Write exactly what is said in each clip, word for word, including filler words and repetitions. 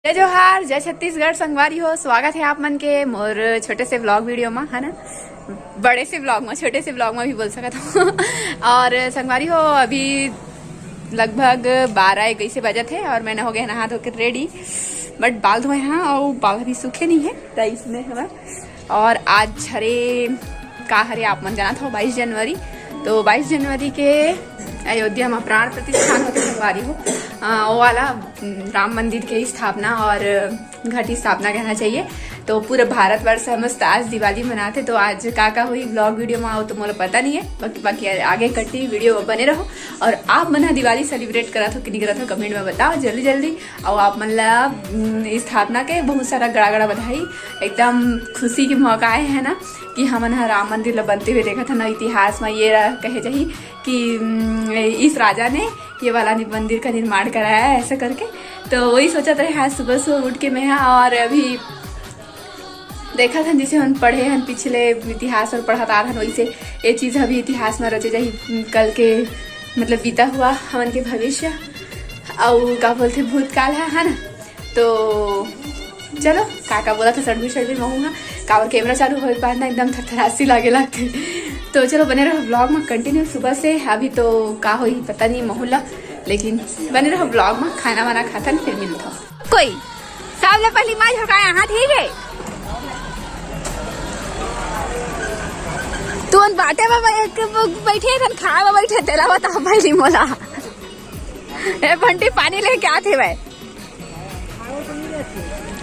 जय जोहार, जय छत्तीसगढ़। संगवारी हो, स्वागत है आप मन के मोर छोटे से व्लॉग वीडियो में, है ना? बड़े से व्लॉग में, छोटे से व्लॉग में भी बोल सकत हो। और संगवारी हो, अभी लगभग बारह इक्कीस बजत है और मैं हो गए नहा धो के रेडी, बट बाल धोए हाँ और बाल अभी सूखे नहीं है, तो इसमें हमारा। और आज हरे का हरे आप मन जानत हो, बाईस जनवरी। तो बाईस जनवरी के अयोध्या में प्राण प्रतिष्ठान होते संगवारी हो, अ, वो वाला, उम, राम मंदिर के स्थापना और घट स्थापना कहना चाहिए। तो पूरा भारतवर्ष समस्त आज दिवाली मनाते। तो आज का का हुई व्लॉग वीडियो में, वो तो मोला पता नहीं है, बाकी, बाकी आगे कटी वीडियो बने रहो। और आप मन ह दिवाली सेलिब्रेट करत हो कि नहीं करत हो, कमेंट में बताओ जल्दी जल्दी। और आप मन ला, उम, स्थापना के बहुत सारा गड़ा गड़ा बधाई। एकदम खुशी के मौका आए है ना, कि हमन ह राम मंदिर ला बनते हुए देखत हन। इतिहास में ये रह, कहे जाही कि, उम, इस राजा ने ये वाला नि-, मंदिर का निर्माण कराया है, ऐसा करके। तो वही सोचत रहे आज सुबह सुबह उठ के मैं ह, और अभी देखत हन, जैसे हम पढ़े हन पिछले इतिहास और पढ़त आ रहन, वैसे ये चीज अभी इतिहास में रचे जाही, उम, कल के मतलब बीता हुआ हमन के भविष्य, अउ का बोलथे भूतकाल है, है ना? तो चलो, का का बोला था सड़बी सड़बी महू हा, काबर कैमरा चालू होए के बाद ना एकदम थरथरासी लागे लगथे। तो चलो, बने रहो व्लॉग में कंटिन्यू सुबह से। अभी तो का होई पता नहीं महू ला, लेकिन बने रहो व्लॉग में। खाना वाना खाथन, फिर मिलता हूँ। कोई सबले पहली मैं झोंकाया हाँ, ठीक है? तू उन बाटे में बै-, बैठे, तन खाए में बैठे, तेला बता पहली मोला। ए बंटी, पानी लेके आथे भाई।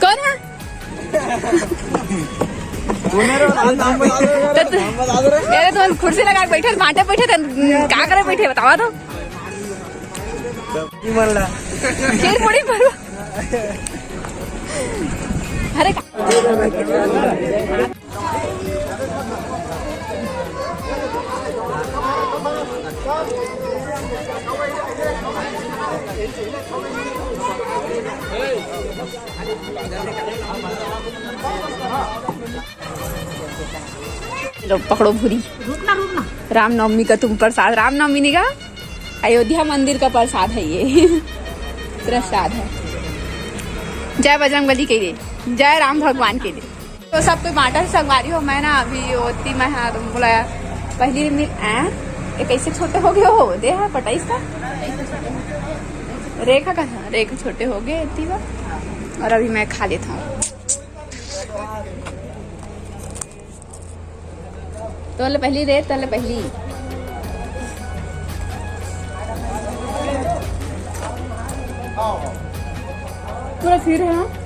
कौन है? तो तू, अरे तुम कुर्सी लगा के बैठे, बांटे बैठे, तन का करे बैठे, बतावा तो। खीर पूरी पर। अरे का- लो, पकड़ो भूरी। रुकना, रुकना। रामनवमी का तुम प्रसाद, रामनवमी नहीं का, अयोध्या मंदिर का प्रसाद है ये। प्रसाद है। जय बजरंग बली के लिए, जय राम भगवान के लिए। तो सब कोई बांटा से संगवारी हो, मैं ना अभी ओती मैं हाँ तुम बोला पहली मिल, ऐ, ये कैसे छोटे हो गए हो, दे हाँ पटाइस का। रेखा का, हाँ, रेखा छोटे हो गए इतनी बार। और अभी मैं खा लेता हूँ। तोले पहली रे, तोले पहली। पूरा फिर है।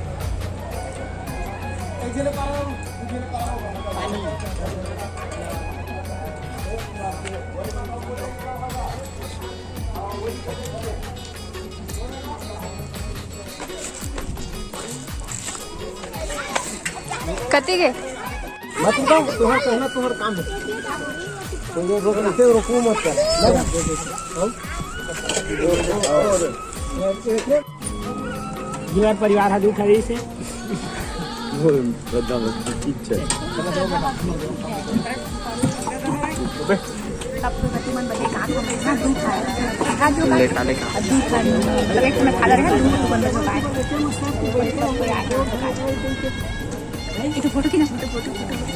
कति के? मत रुको, तोहर कहना, तोहर काम है। तो वो रोक, इसे रोको मत कर। ये परिवार हा दुख है इसे। वो एकदम ठीक है। सबको गति मन बने, का खाए ना, दूध खाए। खा जो खा। लेटा, लेटा। दूध खाए। मतलब एक समय खा रहे हैं, दूध बंद हो गए। ये तो फोटो की ना, फोटो, फोटो, फोटो, फोटो।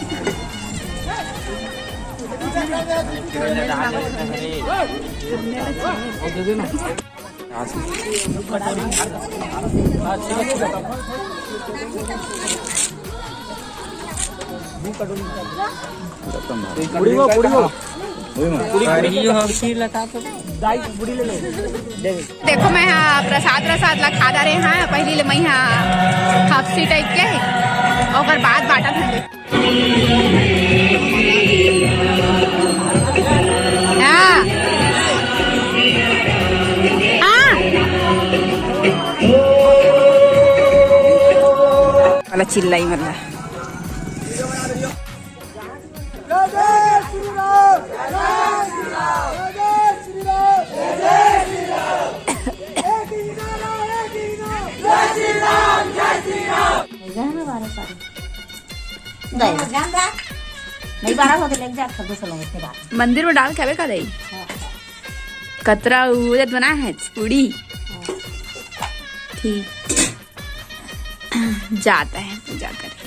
देखो, मैं हा प्रसाद, प्रसाद ला खा डारे हाँ, पहली ले मैं हा खापसी टाइप के, ओकर बाद बाटा था। हाँ। हाँ। वाला चिल्लाई वाला। मंदिर में डाल के आवे का दई? कतरा उड़द बना है, उड़ी। ठीक। जाता है पूजा करे।